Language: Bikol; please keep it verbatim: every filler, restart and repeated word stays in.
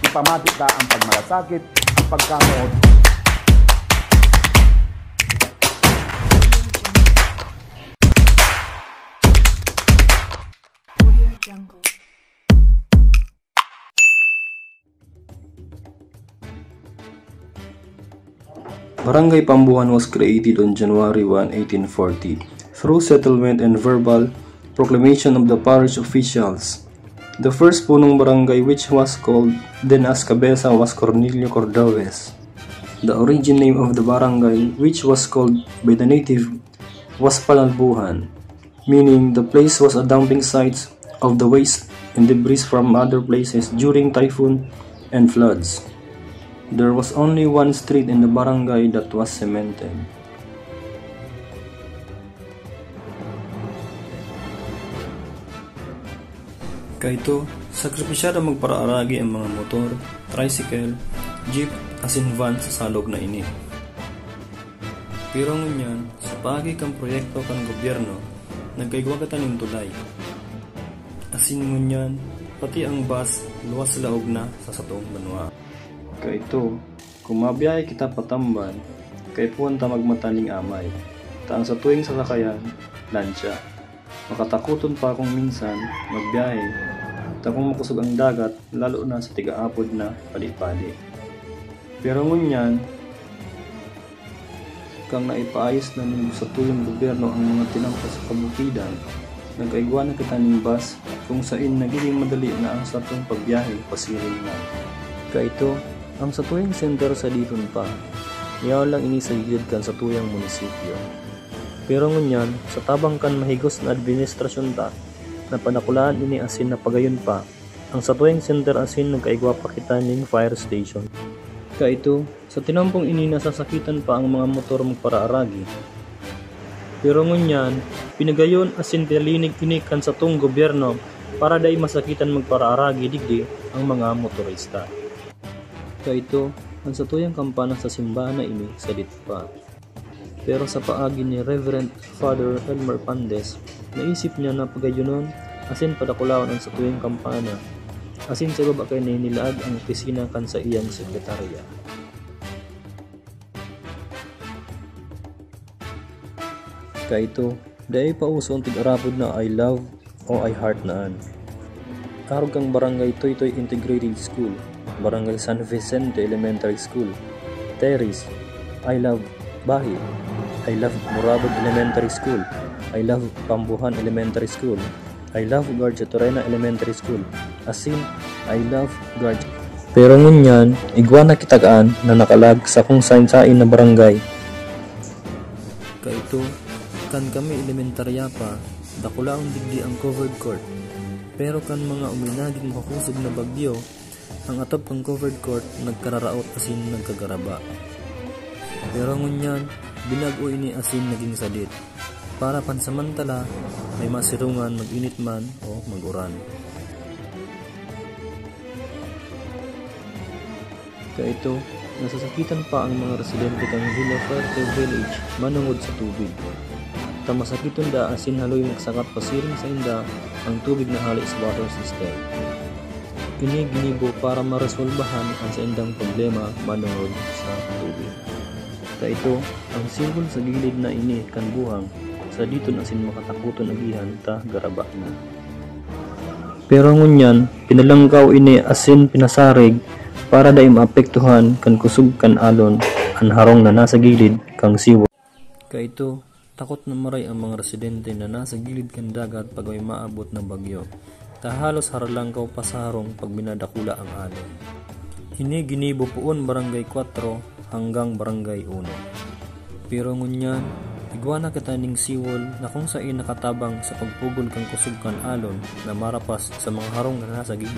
Ipamati ta ang pagmalasakit, ang pagkamoot. Barangay Pambuhan was created on January one, eighteen forty, through settlement and verbal proclamation of the parish officials. The first punong barangay which was called then as kabesa was Cornelio Cordobes. The origin name of the barangay, which was called by the native, was Panalbuhan, meaning the place was a dumping site of the waste and debris from other places during typhoon and floods. There was only one street in the barangay that was cemented. Kaito, sakripisyado magparaaragi ang mga motor, tricycle, jeep, asin van sa salog na ini. Pero ngunyan, sa paagi kan proyekto kan gobyerno, nagkaigwa kita nin tulay. Asin ngunyan, pati ang bus, luwas laog na sa satong banwa. Kaito, kung mabiyahe kita pa Tamban, kaipuhan ta magmata nin amay, ta ang satuing sasakayan, lansya. Makatakoton pa akong minsan magbiyahe, ta kung makosog ang dagat, lalo na sa tigaapod na padi-padi. Pero ngunyan, kan naipaayos na nin satuyang gobyerno ang mga tinampo sa kabukidan, nagkaigwa na kita nin bus kung sain nagiging madali na ang satong pagbiyahe pasiring na. Kaito, ang satuyang sentro saditon pa, yaon lang ini sa gilid kan satuyang munisipyo. Pero ngunyan, sa tabang kan mahigos na administrasyon ta, napadakulaan ini asin napagayon pa. Ang satuyang sentro asin nagkaigwa pa kita nin fire station. Kaito, sa tinampong ini nasasakitan pa ang mga motor magparaaragi. Pero ngunyan, pinagayon asin pinalinig ini kan satong gobyerno para dai masakitan magparaaragi digdi ang mga motorista. Kaito, ang satuyang kampana sa simbahan na ini sadit pa. Pero sa paagi ni Reverend Father Elmer Pandes, naisip niya na pagayonon asin padakulaon ang satuyang kampana, asin sa baba kaini nilaag ang opisina kan saiyang sekretarya. Kaito, dai pa uso ang tig-arapod na "I love" o "I heart" na an. Arog kan Barangay Toytoy Integrated School, Barangay San Vicente Elementary School, Terrace, "I love Bahi", "I love Murabog Elementary School", "I love Pambuhan Elementary School", "I love Guardia Torena Elementary School", asin "I love Guardia". Pero ngunyan, igwa na kita kan na nakalag sa kung sain-sain na barangay. Kaito, kan kami elementarya pa, dakulaon digdi ang covered court. Pero kan mga uminaging makakosog na bagyo, ang atop kan covered court nagkararaot asin nagkagaraba. Pero ngunyan, binag-o ini asin naging sadit. Para pansamantala, may masirungan mag-init man o mag-uran. Kaito, nasasakitan pa ang mga residente kan Villa Fuerte Village manongod sa tubig. Ta masakiton da asin haloy magsakat pasiring sainda ang tubig na hale sa water system. Ini ginibo para maresolbahan ang saindang problema manongod sa tubig. Kaito, ang seawall sa gilid na ini kan buhang, saditon asin makatakoton agihan ta garaba na. Pero ngunyan, pinalangkaw ini asin pinasarig para dai maapektuhan kan kusog kan alon an harong na nasa gilid kan seawall. Kaito, takot na maray ang mga residente na nasa gilid kan dagat pag may maabot na bagyo, ta halos haralangkaw pa sa harong pag minadakula ang alon. Ini ginibo poon Barangay Kuwatro hanggang Barangay Uno. Pero ngunyan, igwa na kita ning seawall na kung sain nakatabang sa pagpugol kan kusog kan alon na marapas sa mga harong na nasa gilid